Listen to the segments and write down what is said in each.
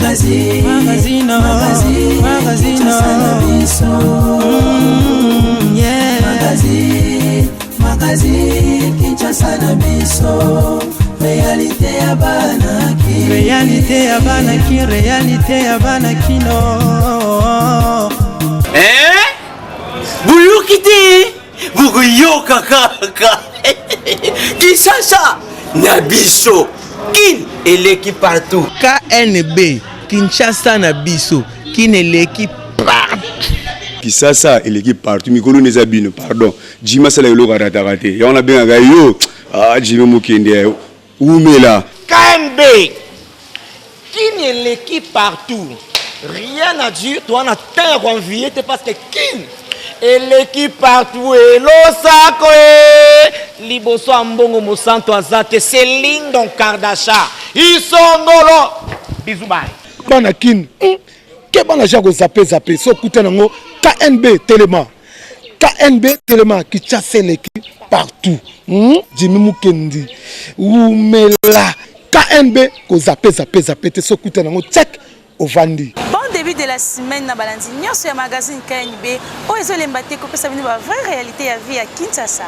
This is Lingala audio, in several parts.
Magazine, Magazine, magazine, magazine, Kinshasa na biso. Yeah. Magazine, magazine, Kinshasa na biso. Réalité ya bana Kin. Réalité ya bana Kin, réalité ya bana kino. Eh? Boyoki te bokoyoka kaka Kinshasa na biso Kin eleki partout. KNB Kinshasa na biso Kin eleki partout. Kisasa eleki partout mikolo nde eza bino pardon Jimmy asala eloko arataka te yango nabengaka yo ah Jimmy mokende wumela. KNB Kin eleki partout rien à dire toa na temps ya koenvie te parce que Kin eleki partout elosako e liboso ya mbongo mosantu aza te c'est Lindon Kardasha isongolo bisous bye. Bana Kin ke bana ja ko zappe zappe so kuta nango KNB telema KNB telema Kinshasa eleki partout Jimmy Mukendi wumela KNB ko zappe zappe zappe te so kuta nango check ovandi. Bon début de la semaine na balandi nyonso ya magazine KNB oyo ezolemba te kopesa bino ba vraie réalité ya vie ya Kinshasa.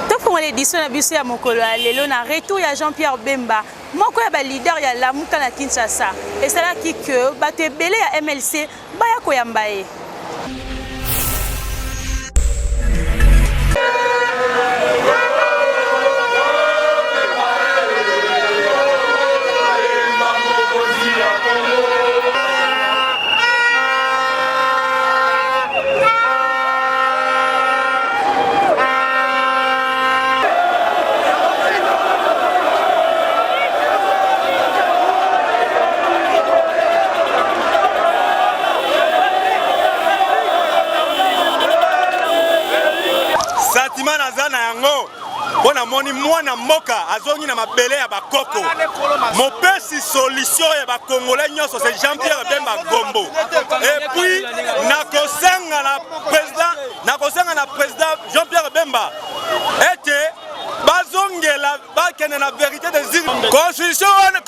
Tofongola édition na biso ya mokolo ya lelo na retour ya Jean-Pierre Bemba, moko ya ba leader ya Lamuka na Kinshasa. Esalaki que bato ebele ya MLC baya koyamba ye. Sentiment naza na yango mpo namoni mwana mboka azongi na mabele ya bakoko, mopesi solution ya bakongolais nyonso c'est Jean-Pierre Bemba Gombo. Et puis nakosenga na président, nakosenga na président Jean-Pierre Bemba ete bazongela bakende na vérité des urnes. Constitution wana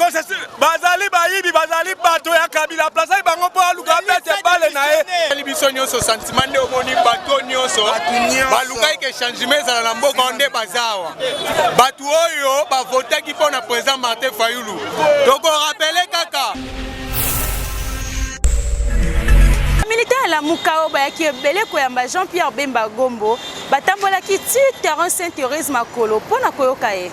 bazali bayibi, bazali bato ya Kabila, aplasaki bango mpo aluka abete bale na ye. Biso nyonso sentiment nde omoni bato nyonso balukaki ke changement ezala na mboka nde baza awa. Bato oyo bavotaki mpo na président Martin Fayulu, tokorapele kaka militaire ya Lamuka oyo bayaki ebele koyamba Jean-Pierre Bemba Gombo batambolaki ti terrain Saint-Thérèse makolo mpo na koyoka ye.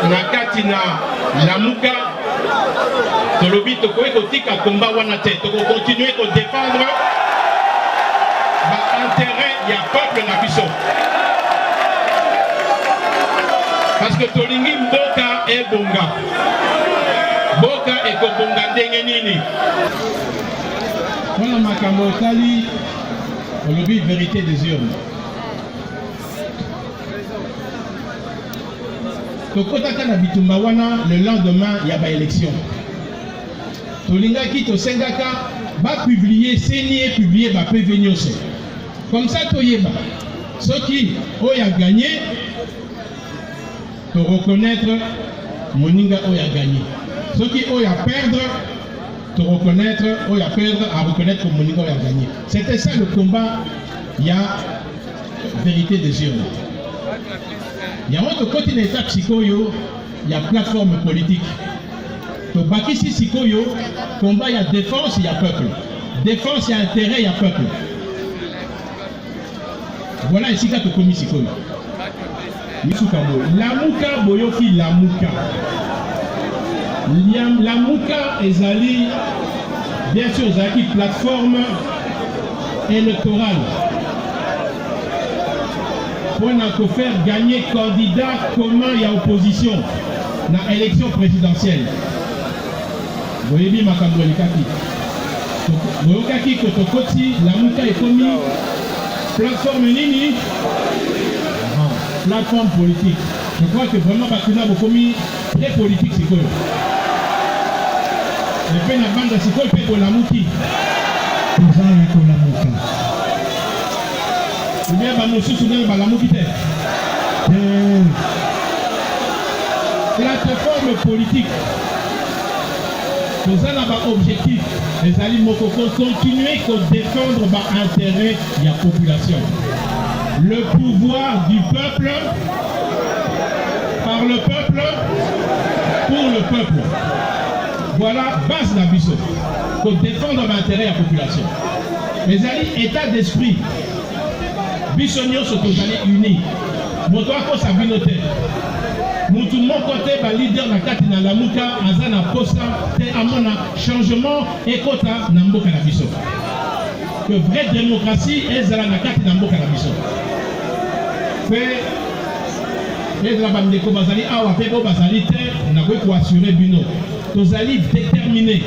Na kati na Lamuka tolobi tokoki kotika combat wana te, tokokontinue kodefendre ba intérêt ya peuple na biso parce que tolingi mboka ebonga. Mboka ekobonga ndenge nini? Mpona makambo etali olobi vérité des urnes, tokotaka na bitumba wana le lendemain ya baélection. Tolingaki, tosengaka bapublie, CENI epublie ba PV nyonso, comme ça toyeba soki oyo a gagné, to reconnaître moninga oyo a gagné, soki oyo a perdre, to reconnaître oyo a perdre, a reconnaître moninga oyo a gagné. C'était ça le combat ya vérité des urnes. Yango tokoti na étape sikoyo ya plateforme politique, tobakisi sikoyo combat ya défense ya peuple, défense ya intérêt ya peuple. Voilà esika tokomi sikoyo. Misuka boye. Lamuka boyoki Lamuka. Lamuka ezali bien sûr ezalaki plateforme. électorale mpo na kofaire gagner candidat commun ya opposition na élection présidentielle. Boyebi makambo elekaki, boyokaki ko tokoti Lamuka ekomi plateforme nini? Plateforme politique. Je crois que vraiment bato na bokomi très politique sikoyo. Mpe na banda sikoyo mpe bolamuki. Toza ya kolamuka. Ou bien ba mosusu nanu balamuki te? Te. Plateforme politique toza na ba objectif ezali moko, ko continuer ko défendre ba intérêt ya population, le pouvoir du peuple, par le peuple, pour le peuple. Voilà base na biso, ko défendre ba intérêt ya population ezali état d'esprit. Biso nyonso tozali uni, moto akosa bino te, mutu moko te, ba leader na kati na Lamuka aza na posa te amona changement ekota na mboka na biso, que vraie démocratie ezala na kati na mboka na biso. Pe ezala bandeko bazali awa pe bo bazali te, nakoki koassure bino tozali déterminé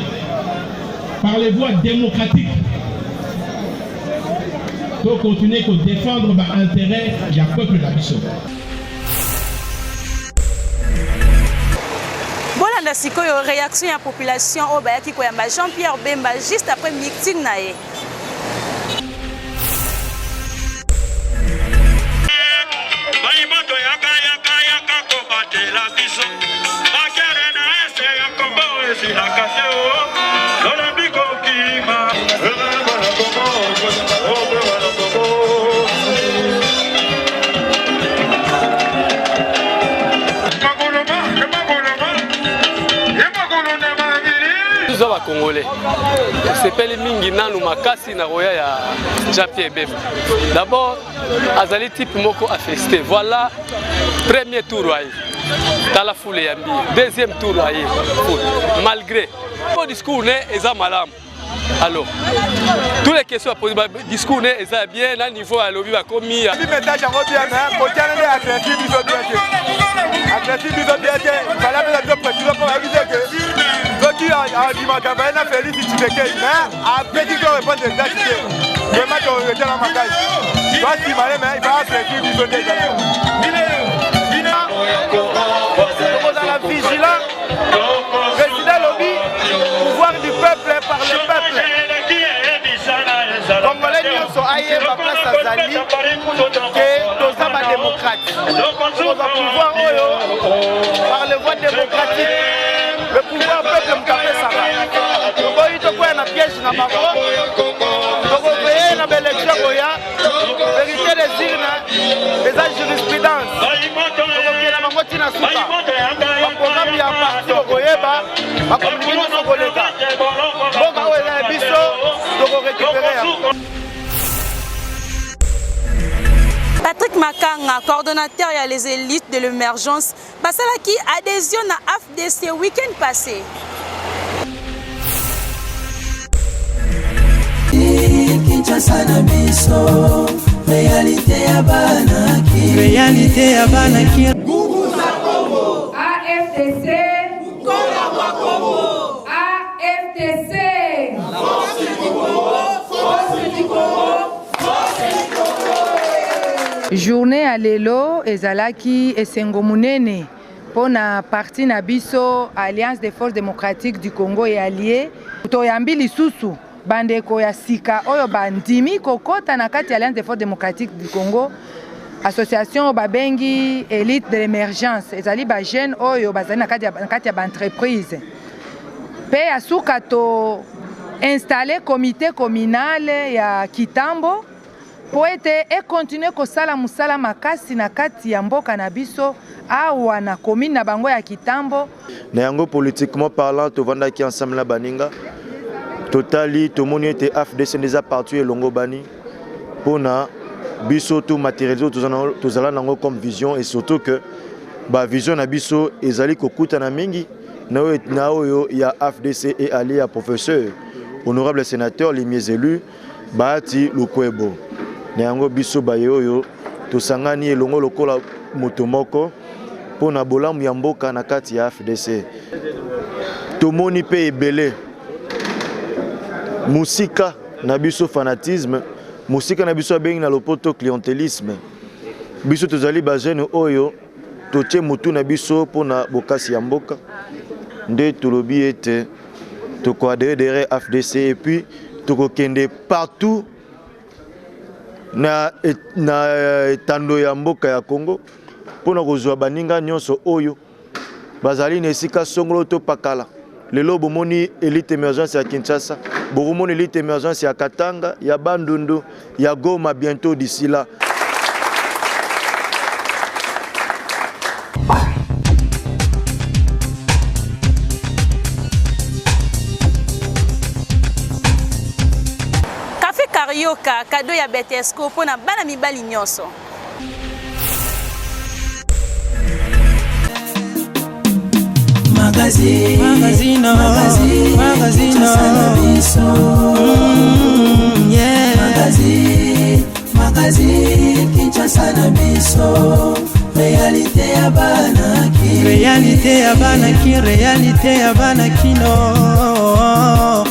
par les voies démocratiques to continuer ko défendre ba intérêt ya peuple na biso. Bolanda sikoyo réaction ya population oyo bayaki koyamba Jean-Pierre Bemba juste après meeting na ye. Baimoto yaka yaka yaka kobatela biso bakere na ese ya Kongo esilaka te o tolembi kokima. Toza ba Congolais, tosepeli mingi nanu makasi na koya ya Jean-Pierre Bemba. D'abord azali type moko à féliciter. Voilà premier tour aye, tala foule eyambi ye. Deuxième tour aye foule, malgré po discours ne eza malamu. Alors toutes les questions aposi discours ne eza bien na niveau alobi bakomi message yango bien, mais kotiana nde akresi biso bien te, akresi biso bien te. Fala apesa biso précision mpo bayebi te ke soki andimaka baye na Félix Tshisekedi, mais apesi to répondre exact te. Vraiment toretala makasi, toasimale, mais ifa akresi biso nde ezala. Tokozala vigilant. Président lobi pouvoir du peuple, par le peuple. Congolais nyonso ayeba place azali ke toza badémocrate, tokozwa pouvoir oyo par le voie démocratique. Le pouvoir, peuple moto apesaka. Toboyi tokwea na piège na bango. Tokoveye na baélection koya. Vérité des urnes eza jurisprudence, tokokende na bango ntina suka. Baprogramme ya parti bokoyeba, bakomunike nyonso koleka. Mboka oyo eza ya biso, tokorécupere yango. Patrick Makanga, coordonnateur ya les élites de l'émergence, basalaki adhésion na AFDC week-end passé. Kinshasa na biso, réalité ya bana ki, réalité ya bana ki. AFDC, AFDC, Force du Congo, Force du Congo, Force du Congo. Journée ya lelo ezalaki esengo monene mpo na parti na biso Alliance des forces démocratiques du Congo et alliés. Toyambi lisusu bandeko ya sika oyo bandimi kokota na kati ya Alliance des forces démocratiques du Congo, association oyo babengi élite de l'émergence. Ezali bajeune oyo bazali na kati ya baentreprise. Mpe ya suka, to installe comité communal ya Kitambo mpo ete ekontinue kosala mosala makasi na kati ya mboka na biso awa na commune na bango ya Kitambo. Na yango, politiquement parlant, tovandaki ensemble na baninga, totali, tomoni ete AFDC nde eza partout elongo bani mpona biso to matérialiser oyo tozala nango comme vision, et surtout que bavision na biso ezali kokutana mingi na oyo ya AFDC et allié ya professeur honorable sénateur les mieux élus. Bahati Lukwebo. Na yango biso baye oyo tosangani elongo lokola moto moko mpo na bolamu ya mboka na kati ya AFDC. Tomoni mpe ebele mosika na biso fanatisme, mosika na biso abengi na lopoto clientelisme. Biso tozali ba jeunes oyo totie motu na biso mpo na bokasi ya mboka, nde tolobi ete toko adherer derrière AFDC et puis tokokende partout na, na etando ya mboka ya Congo mpo na kozwa baninga nyonso oyo bazali na esika songolo to pakala. Lelo bomoni elite emergence ya Kinshasa, bokomona elite emergence ya Katanga, ya Bandundu, ya Goma bientôt d'ici là. Café Carioca, cadeau ya Betesco mpo na bana mibali nyonso. Magazine, magazine, magazine, magazine, yeah. Magazine, magazine, Kinshasa na biso. Réalité ya bana ki. Réalité ya bana ki, réalité ya bana kino.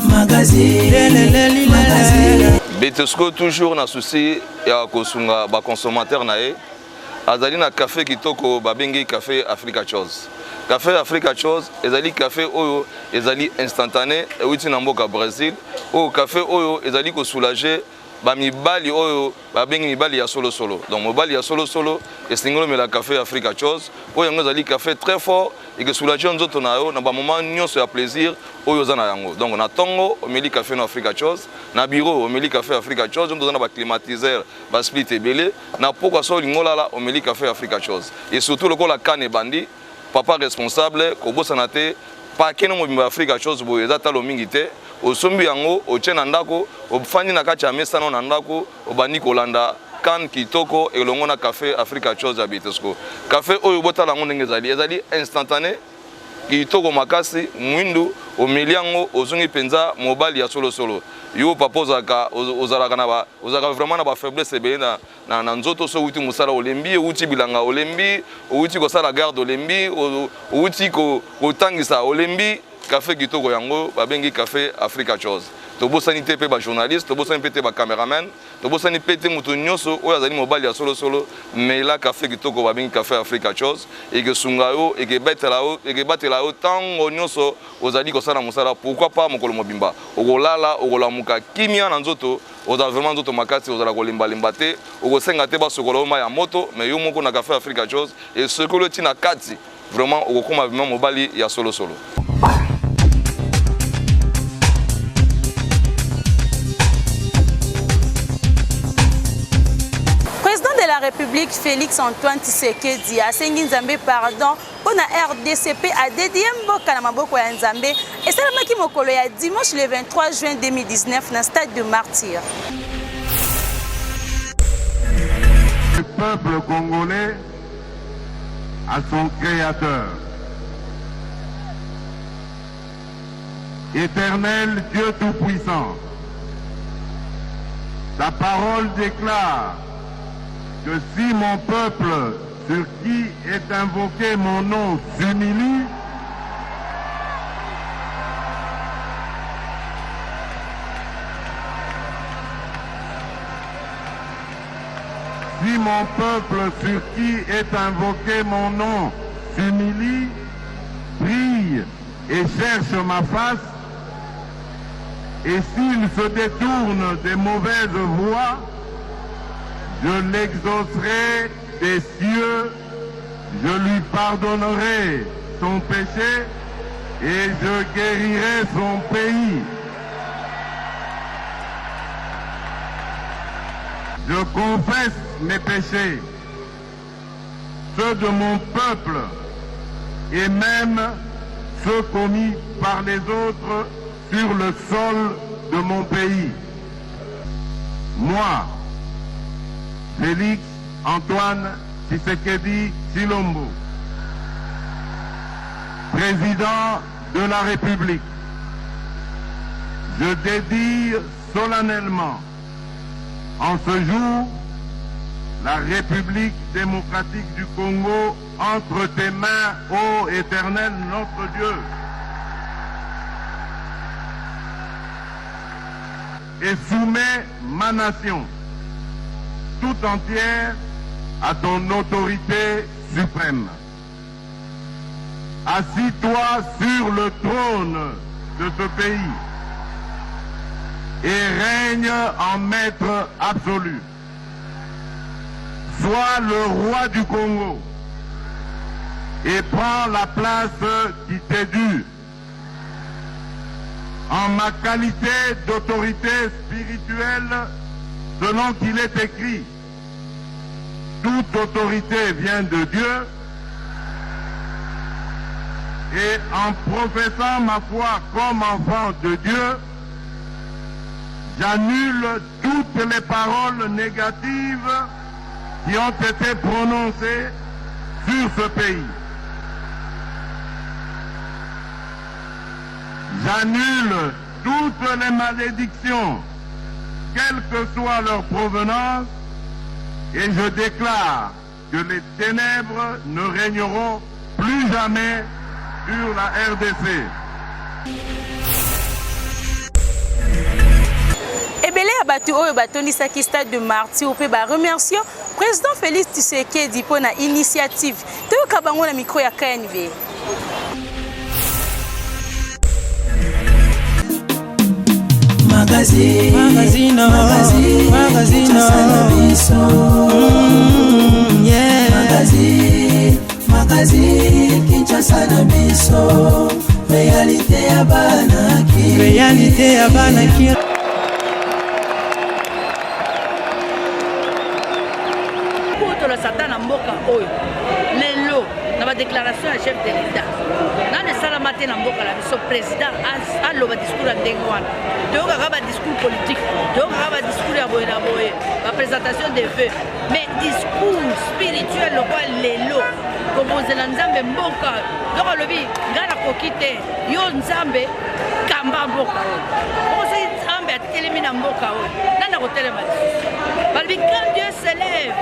Magazine, magazine. Betesco toujours na souci ya kosunga ba consommateurs na ye azali na cafe kitoko babengi cafe Africa Chose. Cafe Africa Chose ezali cafe oyo ezali instantané euti na mboka Brésil, oyo cafe oyo ezali ko soulager ba mibali oyo babengi mibali ya solosolo. Donc mobali ya solosolo esengeli omela cafe Africa Chose oyo yango ezali cafe très fort eke soulager nzoto na yo na ba moment nyonso ya plaisir oyo oza na yango. Donc na tongo omeli cafe na Africa Chose, na bureau omeli cafe Africa Chose, oza na ba climatiseur ba split ebele, na pokwa so olingi olala omeli cafe Africa Chose. Et surtout lokola kan ebandi, papa responsable kobosana te paquet no mobimba ya Africa Chose boye eza talo mingi te, osombi yango otie na ndako, ofandi na kati ya mesa no na ndako obandi kolanda kan kitoko elongo na cafe Africa Chose ya Betesco. Cafe oyo botala yango ndenge ezali, ezali instantané kitoko makasi, mwindu, omeli yango ozongi mpenza mobali ya solosolo. Yo papa ozalaka, ozalaka na ba, ozalaka vraiment na ba faiblesse ebele na, na, na nzoto. So owuti mosala olembi, owuti bilanga olembi, owuti kosala garde olembi, owuti kotangisa olembi, cafe kitoko yango babengi cafe Africa Chose. Tobosani te mpe ba journaliste, tobosani mpe te ba cameraman, tobosani mpe te moto nyonso oyo azali mobali ya solosolo. Mela cafe kitoko babengi cafe Africa Chose, ekesunga yo, ekebetela yo, ekebatela yo ntango nyonso ozali kosala mosala. Pourquoi pas mokolo mobimba okolala, okolamuka kimia na nzoto, ozala vraiment nzoto makasi, ozala kolembalemba te, okosenga te basokola yo mai ya moto, mais yo moko na cafe Africa Chose esokoli yo ti na kati, vraiment okokoma vraiment mobali ya solosolo. Président de la République Félix Antoine Tshisekedi asengi Nzambe pardon mpo na RDC mpe adedie mboka na maboko ya Nzambe. Esalamaki mokolo ya dimanche le 23 juin 2019 na stade de Martyrs. Le peuple congolais à son créateur. Éternel Dieu Tout-Puissant, ta parole déclare que si mon peuple sur qui est invoqué mon nom s'humilie, si mon peuple sur qui est invoqué mon nom s'humilie, prie et cherche ma face, et s'il se détourne des mauvaises voies, je l'exaucerai des cieux, je lui pardonnerai son péché et je guérirai son pays. Je confesse mes péchés, ceux de mon peuple et même ceux commis par les autres sur le sol de mon pays. Moi, Félix Antoine Tshisekedi Tshilombo, président de la République, je dédie solennellement en ce jour la République démocratique du Congo entre tes mains, ô Éternel notre Dieu. Et soumets ma nation tout entière à ton autorité suprême. Assis-toi sur le trône de ce pays et règne en maître absolu. Sois le roi du Congo et prends la place qui t'est due. En ma qualité d'autorité spirituelle, selon qu'il est écrit, toute autorité vient de Dieu, et en professant ma foi comme enfant de Dieu, j'annule toutes les paroles négatives qui ont été prononcées sur ce pays. J'annule toutes les malédictions, quelle que soit leur provenance, et je déclare que les ténèbres ne régneront plus jamais sur la RDC. Ebele ya bato oyo batondisaki stade de martyr mpe ba remercier président Félix Tshisekedi mpo na initiative. Toyoka bango na micro ya KNV. Magazine, magazine, magazine, magazine, Kinshasa na biso. Yeah. Magazine, magazine, Kinshasa na biso. Réalité ya bana Kin. Réalité ya bana Kin. Kotola Satan na mboka oyo lelo na ba déclaration ya chef de l'État nano esalama te na mboka na biso président aloba discours ya ndenge wana. Toyokaka ba discours politique, toyokaka ba discours ya boye na boye, ba présentation de vœux, mais discours spirituel lokola lelo kobonzela Nzambe mboka. Donc alobi ngai nakoki te, yo Nzambe kamba mboka oyo. Bongo soki Nzambe atelemi na mboka oyo, nani akotelema lisusu? Balobi quand Dieu se lève,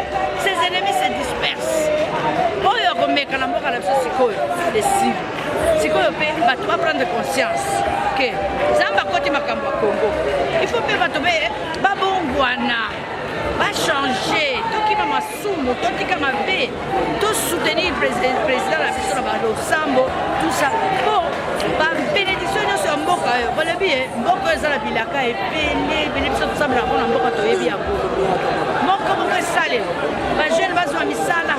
ses ennemis se dispersent. Oyo akomeka na mboka na biso sikoyo esili. Sikoyo mpe bato ba prendre conscience ke Nzambe akoti makambo ya Congo. Il faut mpe bato mpe babongwana, bachange, tokima masumu, totika mabe, tosoutenir président na biso na balosambo, tout ça po babénédiction nyonso ya mboka oyo. Balobi ye mboka oyo eza na bilaka ebele ebele, biso tosambela yango na mboka, toyebi yango moko moko esalema, bajeune bazwa misala,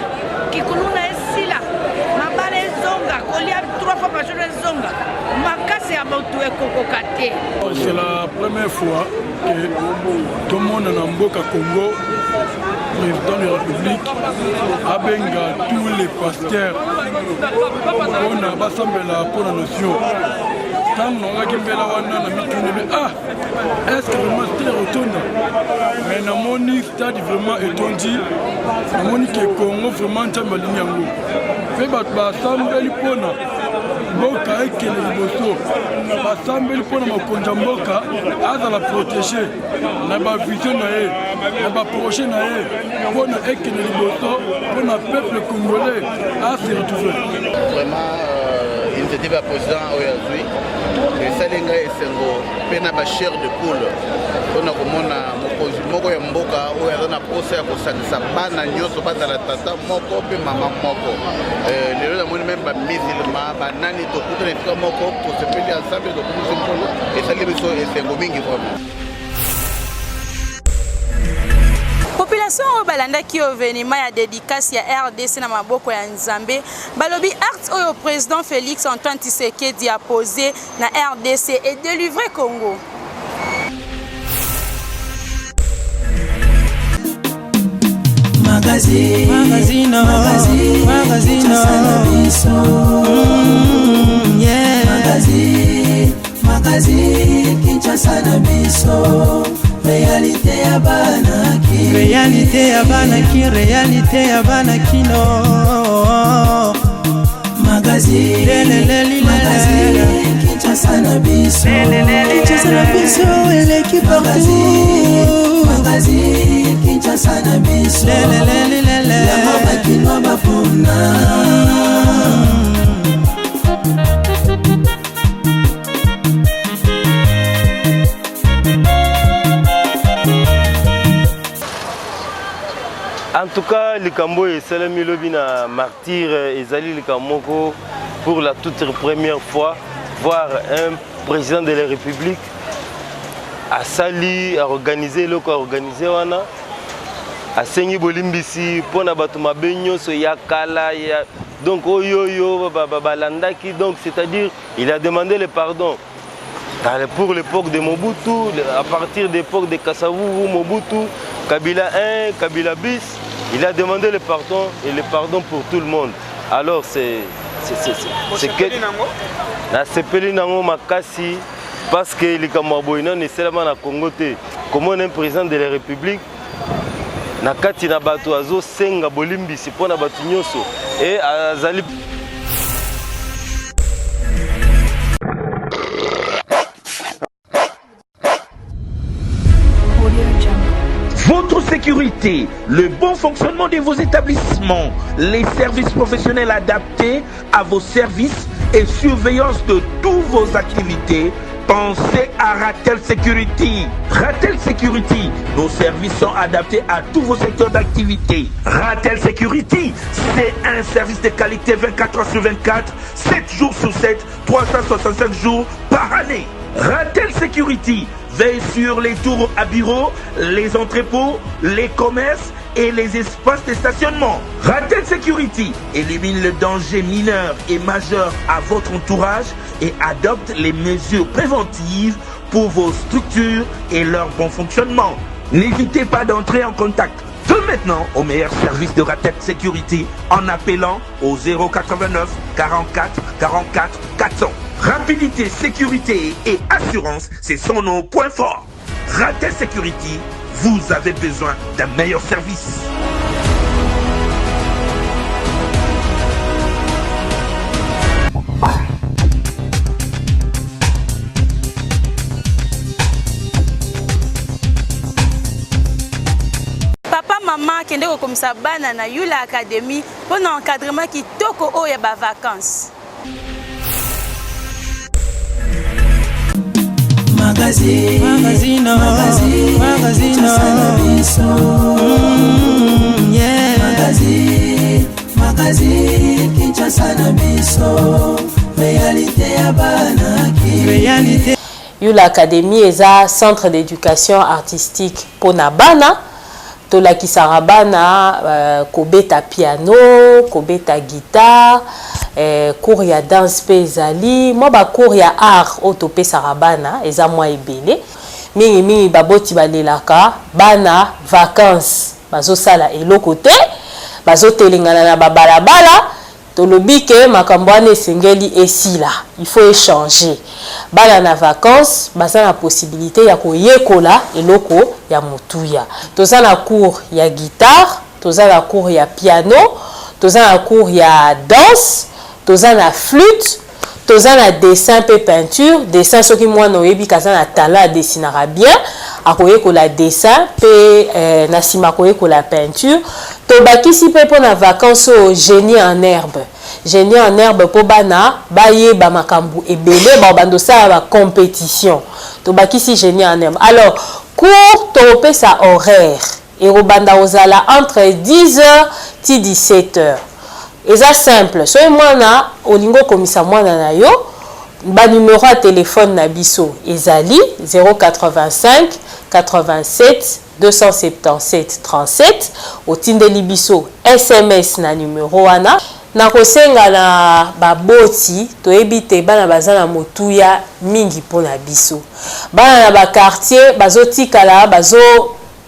kikuluna esila, mabala ezonga, kolia 3 fois par jour ezonga, makasi ya motu ekokoka te. C'est la première fois que tomona na mboka Congo président de la République abenga tous les pasteurs mpona basambela mpona nation. Ntango nangaki mbela wana na mituni me ah, est ce que vraiment stade ekotonda? Mais namoni stade vraiment etondi, namoni ke Congo vraiment Nzambe alingi yango mpe bato basambeli mpona mboka ekende liboso, basambeli mpona mokonzi ya mboka azala protégé na bavision na ye, na baprojet na ye, mpona ekende liboso, mpona peuple congolais ase retrouve. Vraiment initiative ya président oyo azwi esali ngai esengo mpe na bachair de poule, mpona komona mokonzi moko ya mboka oyo aza na posa ya kosangisa bana nyonso bazala tata moko mpe mama moko. Lelo namoni même bamusulman, banani, tokutana esika moko, tosepeli ensemble, tokumisi Nkolo, esali biso esengo mingi vraiment. Population oyo balandaki événement ya dédicace ya RDC na maboko ya Nzambe balobi acte oyo président Félix Antoine Tshisekedi a posé na RDC et délivré Congo. Magazine, magazine, magazine, magazine, Kinshasa na biso. Yeah. Magazine, magazine, Kinshasa na biso. Réalité ya bana Kin. Réalité ya bana Kin, réalité ya bana Kino. Magazine, Leleleli, magazine, Kinshasa. Kinshasa na biso Kinshasa na biso eleki partout Magazine Kinshasa na biso Yango bakinois bapona En tout cas, likambo oyo esalemi lobi na martyr ezali likambo moko pour la toute première fois voir un président de la République asali aorganize eloko aorganize wana asengi bolimbisi mpo na bato mabe nyonso ya kala ya donc oyo oyo balandaki donc c'est-à-dire il a demandé le pardon pour l'époque de Mobutu, à partir de l'époque de Kasavubu, Mobutu, Kabila 1, Kabila bis, il a demandé le pardon et le pardon pour tout le monde. Alors c'est c'est que nasepeli nango makasi parce que likambo ya boye nano esalama na Congo te. Komona un président de la République na kati na bato azosenga bolimbisi mpo na bato nyonso e azali Votre sécurité, le bon fonctionnement de vos établissements, les services professionnels adaptés à vos services et surveillance de toutes vos activités Pensez à Ratel Security. Ratel Security, nos services sont adaptés à tous vos secteurs d'activité. Ratel Security, c'est un service de qualité 24 heures sur 24, 7 jours sur 7, 365 jours par année. Ratel Security veille sur les tours à bureaux, les entrepôts, les commerces et les espaces de stationnement. Ratel Security élimine le danger mineur et majeur à votre entourage et adopte les mesures préventives pour vos structures et leur bon fonctionnement. N'hésitez pas d'entrer en contact dès maintenant au meilleur service de Ratel Security en appelant au 089 44 44 400. Rapidité, sécurité et assurance, ce sont nos points forts. Ratel Security, vous avez besoin d'un meilleur service. Papa mama kende kokomisa bana na Yula Academy mpo na encadrement kitoko oyo ya ba vacances. Magazine, magazine, magazine, magazine, yeah. Magazine, magazine, Kinshasa na biso, réalité ya bana Réalité. Yula Academy eza centre d'éducation artistique pona bana Tolakisaka bana kobeta piano, kobeta guitare, cours ya danse mpe ezali. Mwa ba cours ya art oyo topesaka bana eza mwa ebele. Mingi mingi baboti balelaka bana vacances bazosala eloko te, bazotelengana na ba balabala. Tolobi que makambo wana esengeli esila, il faut e changer. Bana na vacances baza na possibilite ya koyekola eloko ya motuya. Toza na cours ya guitare, toza na cours ya piano, toza na cours ya danse, toza na flute, toza na dessin pe peinture. Dessin soki mwana oyebi que aza na talent a dessinaka bien, akoyekola dessin pe na sima akoyekola peinture. Tobakisi pe pona vacances oyo genie en herbe. Genie en herbe po bana bayeba makambu ebele, bakobanda kosala ba competition. Tobakisi genie en herbe. Alors cours tokopesa horaire ekobanda kozala entre 10 heures ti 17 heures. Eza simple, soki mwana olingi okomisa mwana na yo, ba numero ya telephone na biso ezali 085 87 277 37, otindeli biso sms na numero wana. Nakosenga na baboti, toyebi te bana baza na motuya mingi mpo na biso. Bana na ba quartier bazotikala bazo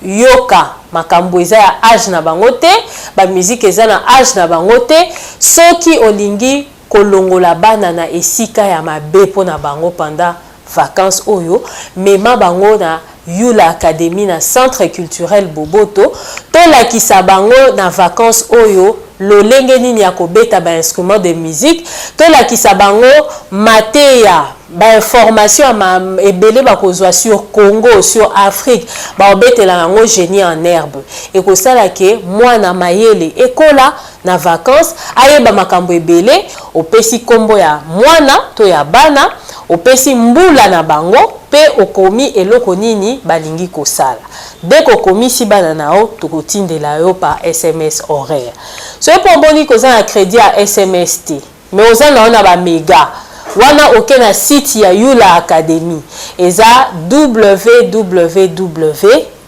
yoka makambo eza ya age na bango te, ba musique eza na age na bango te. Soki olingi kolongola bana na esika ya mabe mpo na bango pendant vacances oyo, mema bango na Yula Academy na Centre Culturel Boboto, tolakisa bango na vacances oyo. lolenge nini ya kobeta ba instruments de musique, tolakisa bango mateya, ba informations ya ma ebele bakozwa sur Congo, sur Afrique, bakobetela yango genie en herbe. Ekosala ke mwana mayele ekola na vacances, ayeba makambo ebele, opesi kombo ya mwana to ya bana, opesi mbula na bango pe okomi eloko nini balingi kosala. Dès que okomisi bana na yo, tokotindela yo par sms horaire. Soki pe omoni que oza na credit ya sms te, mais oza na yo na ba mega, wana oke na site ya Yula Academy. Eza www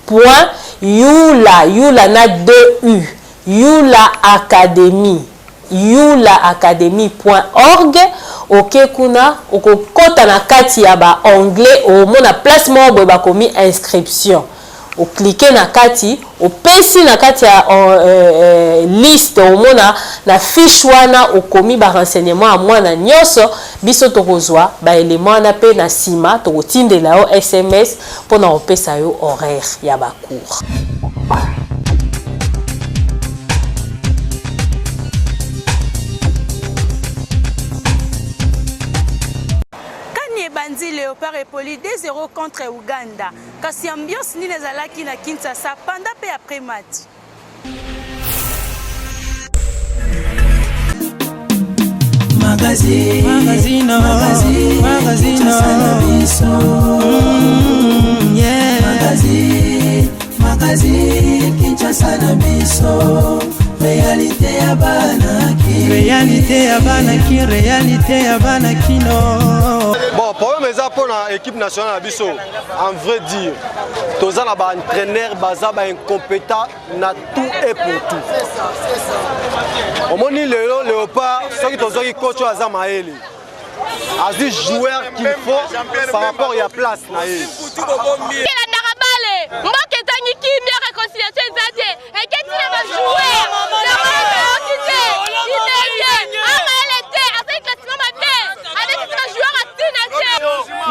point yula, yula na deux u, yulaacademy, yulaacademy point org, oke kuna okokota na kati ya ba onglet, okomona place moko boye bakomi inscription, o cliquer na kati, opesi na kati ya liste, omona na fiche wana okomi ba renseignement ya mwana nyonso, biso tokozwa ba elements wana pe na sima tokotindela yo sms pona kopesa yo horaire ya ba cours. Kani ebandi Leopard epoli 2-0 contre Ouganda. Kasi ambiance nini ezalaki na Kinshasa pendant pe après match? Magazine, magazine, magazine, magazine, Kinshasa na biso. Yeah. Magazine, magazine, Kinshasa na biso. Réalité ya bana Kin. Réalité ya bana Kin, réalité ya bana Kino. Bon, problème eza mpona équipe nationale na biso. En vrai dire, toza na ba entraîneur baza ba incompétent na tout et pour tout. Omoni lelo Léopard soki tozwaki coach oyo aza mayele azwi joueur qu'il faut par rapport ya place na ye. Elandaka bale mboka ezangi kimia réconciliation eza te eketi na bajoueur nayoki te ibenge amayele te azali classement mabe abetisi bajoueur atina te.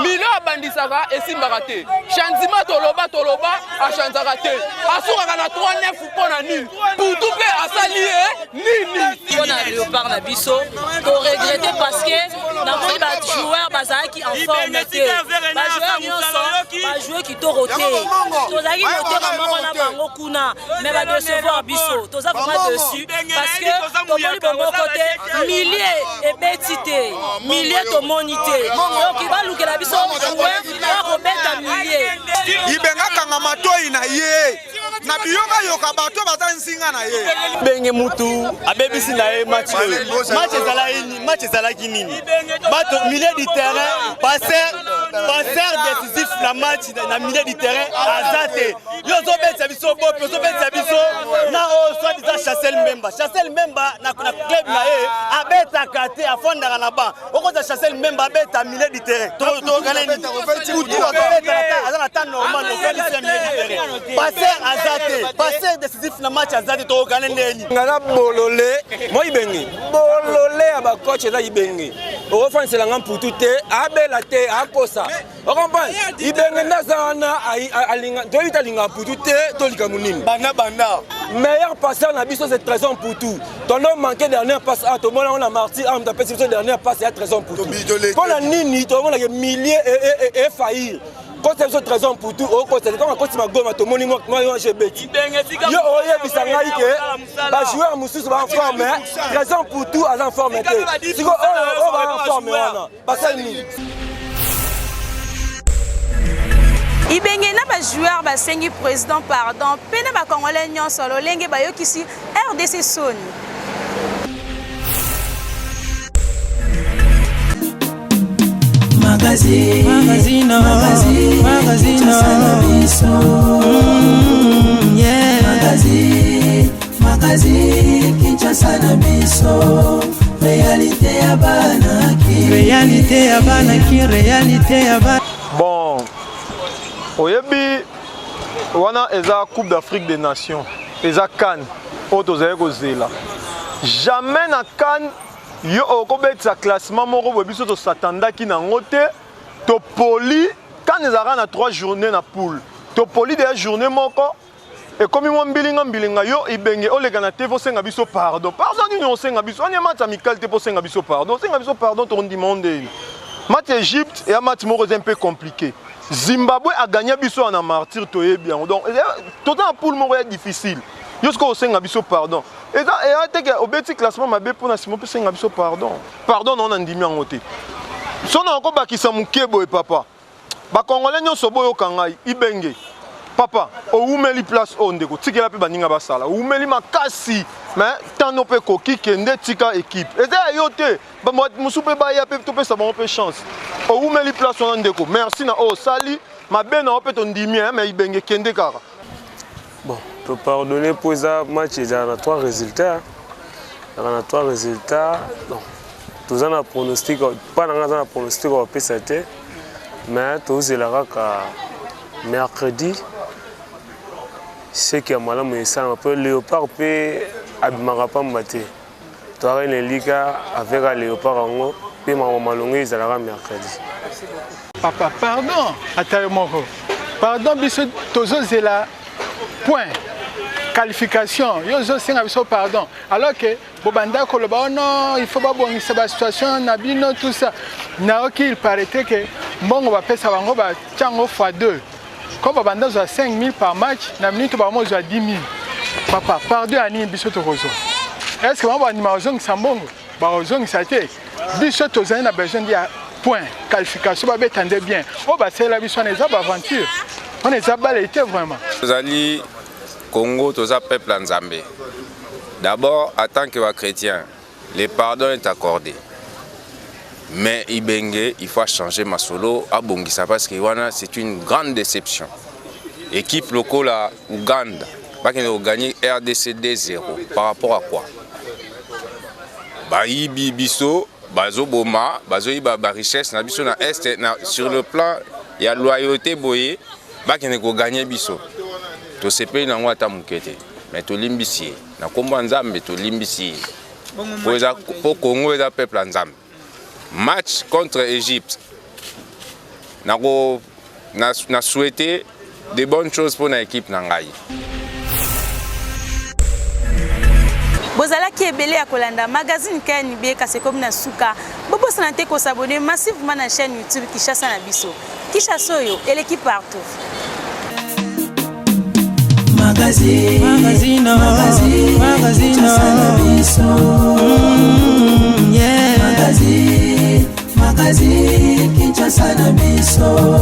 Milo abandisaka esimbaka te changement toloba toloba achanzaka te asukaka na 3 9 mpo na nini putu mpe asali ye nini mpo na léopard na biso toregrete parce que namoni bajoueur bazalaki en forme te bajoueur nyonso bajoue kitoko te tozalaki motema moko na bango kuna mais badecevoir biso toza vraiment dessus parce que tomoni bomoko te milie ebeti te milie tomoni te donc balukela biso joueur oyo akobeta milie Ibenga kanga matoi na ye na biyoka yoka bato baza nzinga na ye. Benge mutu abebisi na ye match oyo. Match ezalaki nini? Match ezalaki nini? Bato milieu du terrain, passeur, passeur décisif na match na milieu du terrain aza te. Yo ozobetisa biso bopi, ozobetisa biso na oyo soit disant Chancel Mbemba. Chancel Mbemba na, na club na ye abetaka te, afandaka na banc. Okoza Chancel Mbemba abeta milieu du terrain. Tokokana nini? Kutu azobeta aza na temps normal, ofandisi na milieu du terrain. Passer aza te, passer décisif na match aza te, tokokana ndeni. Nga na bolole, moi ibenge. Bolole ya ba coach eza ibenge. Okofandisela nga mputu te, abela te, akosa. Okomprendre? Ibenge nde aza wana alinga, toyebi te alinga mputu te, to likambo nini. Banda banda. Meilleur passeur na biso c'est Trésor Mputu. Tondo manqué dernière passe a tomona ngo na Marty a moto apesi biso dernière passe ya Trésor Mputu. Mpo na nini tomona ke millier e faillir. Kotisa biso Trésor Mputu okotisa ntango akoti magoma tomoni mwa je beti. Yo oyebisa ngai ke ba joueur mosusu ba en forme, Trésor Mputu aza en forme te. Siko oyo oyo ba en forme wana basali nini? Ibenge na ba joueur basengi président pardon mpe na ba congolais nyonso lolenge bayokisi RDC soni. Magazine, magazine, magazine, magazine, Kinshasa na biso. Yeah. Magazine, magazine, Kinshasa na biso. Réalité ya bana Kin. Réalité ya bana Kin, réalité ya bana. Bon, oyebi wana eza Coupe d'Afrique des Nations, eza CAN oyo tozali kozela. Jamais na CAN yo okobetisa classement moko boye biso tosatandaki nango te, topoli CAN ezalaka na 3 journées na poule. Topoli deja journée moko. Ekomi mwa mbilinga mbilinga, yo Ibenge oleka na TV osenga biso pardon. Pardon nini osenga biso? Wana match amical te mpo osenga biso pardon. Osenga biso pardon tokondima yo ndeni. Match ya Egypte eya match moko eza un peu compliqué. Zimbabwe a gagné biso na martyr toyebi yango. Donc toza na poule moko ya difficile. Yo sikoyo osenga biso pardon. Eza eya te ke obeti classement mabe mpo na nsima opesenga biso pardon. Pardon na yo nandimi yango te. So na okobakisa moke boye papa. Ba congolais nyonso boyoka ngai Ibenge papa owumeli place oyo ndeko tikela mpe baninga basala owumeli makasi mais tano mpe ekoki kende tika equipe eza ya yo te bato mosusu mpe baya mpe topesa bango mpe chance owumeli place wana ndeko merci na oyo osali mabe na yo mpe tondimi mais Ibenge kende kaka. Bon, to pardonner mpo eza match ezala na 3 résultats, ezalaka na 3 résultats. Donc toza na pronostic mpa na ngai aza na pronostic bapesa te, mais tozela kaka mercredi seki ya malamu esalama mpo léopard mpe abimaka pamba te. Toyaka na elika avec a léopard yango mpe makambo malongo ezalaka mercredi. Papa pardon, ata yo moko pardon, biso tozozela point qualification, yo ozosenga biso pardon alors que bobanda koloba oh non, il faut babongisa basituation na bino, tout ça. Nayoki il paraîtrait que mbongo bapesa bango batia yango fois 2, comme babanda zwa 5000 par match, na minute bango zwa 10 000. Papa, pardon ya nini biso tokozwa? Est ce que bango bandima kozongisa mbongo? Bakozongisa te. Biso tozali na besoin ya point qualification, babeta nde bien. Oyo basalela biso wana eza baaventure, wana eza bale te vraiment. Tozali Congo, toza peuple ya Nzambe. D'abord, en tant que chrétien, le pardon est accordé. Mais Ibenge, il faut changer masolo, abongisa parce que wana c'est une grande déception. Équipe lokola Ouganda, bakende gagner RDC 2-0 par rapport à quoi? Bayibi biso, bazoboma, bazoyiba ba richesse na biso na est na, sur le plan ya loyauté boye, bakende kogagner biso. Tosepeli nango ata moke te, mais tolimbisi ye na nkombo ya Nzambe, tolimbisi ye po eza po Congo eza peuple ya Nzambe. Match contre Égypte, nako na, na souhaiter de bonnes choses pour na équipe na ngai. Bozalaki ebele ya kolanda magazine KNB, kasi ekomi na suka. Bobosana te kosabone massivement na chaîne YouTube Kinshasa na biso. Kinshasa oyo eleki partout. Magazine, magazine, magazine, magazine, Kinshasa na biso. Yeah. Magazine, magazine, Kinshasa na biso.